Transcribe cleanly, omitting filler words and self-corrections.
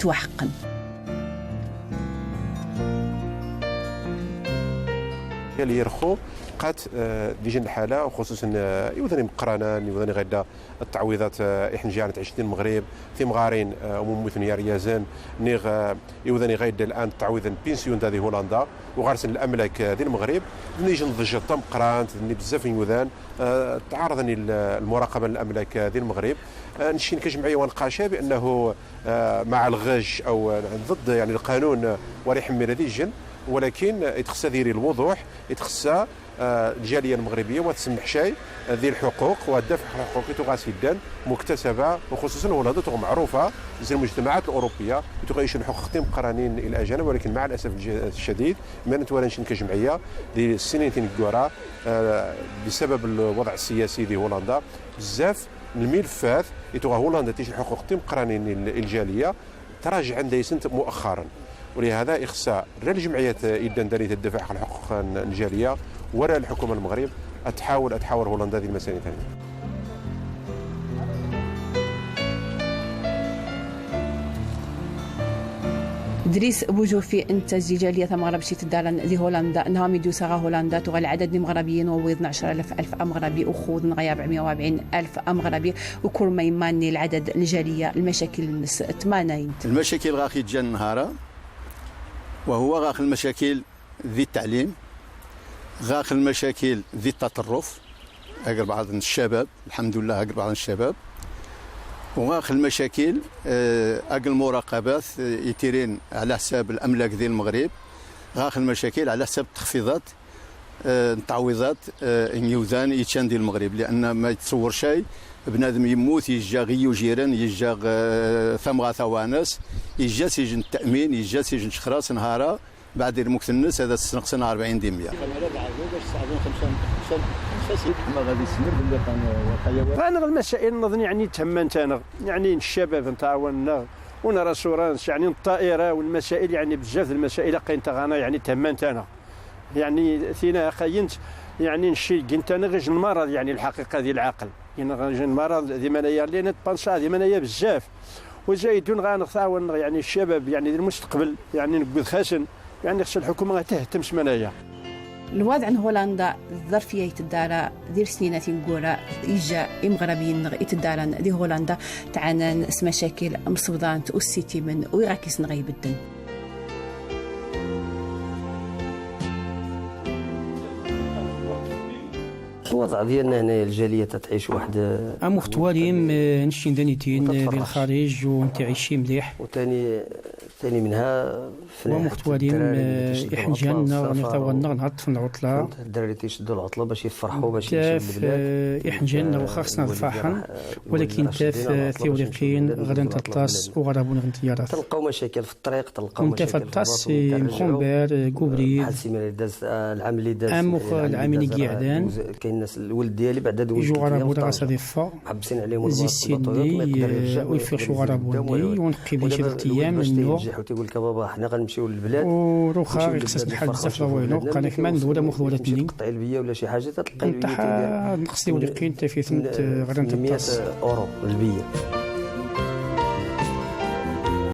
توحقن. اللي يرخو قات ديجن الحالة، وخصوصا يوذني مقرانا يوذني غدا التعويضات احنجان تعيشتين المغرب في مغارين وممثل ريازان نيغ يوذني غيدا الان التعويض بنسيون دادي هولندا وغارسن الاملاك ديال المغرب نيجي نضج تم قران بزاف يوذان تعرضني المراقبة للاملاك ديال المغرب. نشين كجمعية ونقاشه بانه مع الغش او ضد يعني القانون وريح ميرادي الجن، ولكن يتخصى ديري الوضوح، يتخصى الجالية المغربية وتسمح شيء ذي الحقوق والدفع الحقوق تغاسيدا مكتسبة، وخصوصا هولندا معروفة زي المجتمعات الاوروبية تغيش الحقوق تم قرانين الاجانب، ولكن مع الاسف الشديد ما نتوالنش كجمعية دي السنين تنكورا بسبب الوضع السياسي دي هولندا بزاف الملفات يتوغا هولندا تيش الحقوق تم قرانين الجالية تراجع عندها سنت مؤخرا، ولهذا يخصها غير الجمعيات إذا دارت الدفاع عن الحقوق الجالية ولا الحكومة المغرب تحاول هولندا ديال المسائل الثانية. دريس بوجوفي انت الجالية المغرب شي تدارن ذي هولندا نهامي دوسا هولندا تغى العدد المغربيين وويض 10000 ألف أمغربي وخوض غيا 440 ألف أمغربي، وكل ما يماني العدد الجالية المشاكل 80. المشاكل غاخي تجا النهار وهو غاخ المشاكل ذي التعليم، غاخ المشاكل ذي التطرف أقرب بعض الشباب الحمد لله أقرب بعض الشباب، وغاخ المشاكل أقل المراقبات يتيرين على حساب الأملاك ذي المغرب، غاخ المشاكل على حساب التخفيضات التعويضات نيوذان يتشان ديال المغرب، لأن ما يتصور شيء بنادم يموت يجا غيو جيران يجا ثمغا ثوانس يجا سجن التأمين يجا سجن شخراس نهارا بعد المكث الناس هذا سنقصنا 40 ديمية. فأنا المسائل نظن يعني تهمنتنا يعني الشباب نتاعنا ونرى سورانس يعني الطائرة والمسائل يعني بزاف المسائل قاين تغانا يعني تهمنتنا يعني ثينا خاينت يعني نشي كنت انا غير المرض يعني الحقيقة ديال العقل يعني غير المرض ذي منايا لان تبانسا ذي منايا بزاف وزايدون غنخاون يعني الشباب يعني المستقبل يعني نقول خاسن يعني خص الحكومة تهتم سمنايا. الوضع عن هولندا الظرفية يتدارى دير سنينات نقولا إجا إمغربيين يتدارى دي هولندا تعانان مشاكل مصودان والسيتي من ويراكيس نغيبدن. الوضع ديالنا هنا الجالية تتعيش واحد أمختواليم نشين دانيتين بالخارج وانت عايشين مليح. وثاني ثاني منها ومختواليم إحنجان ونتاونا نهار في العطلة. الدراري تيشدوا العطلة باش يفرحوا باش يمشيو للبلاد. إحنجان واخا خصنا نفرحن ولكن تاف ثيوريقين غدا تطاس وغرابون غنتيارات. تلقاو مشاكل في الطريق، تلقاو مشاكل في الطاس مخومبير كوبريد. بحال السيمانة اللي داز العام اللي داز. أموخ العام اللي قعدان. كاين الناس الولد ديالي بعدا دوز يجو غرابون غاسا فا. محبسين عليهم زي السيدني ويفيشو غرابون ونقي بشي 3 ايام منو. تيقول لك بابا حنا غنمشيو للبلاد وروخا خصك بحال بزاف لاوينو قال لك ما ندولا مخ ولا تنين تقطع البيه ولا شي حاجة تلقى البيه تيدير نقص لي ولقين انت في ثمت غدا 100 اورو البيه.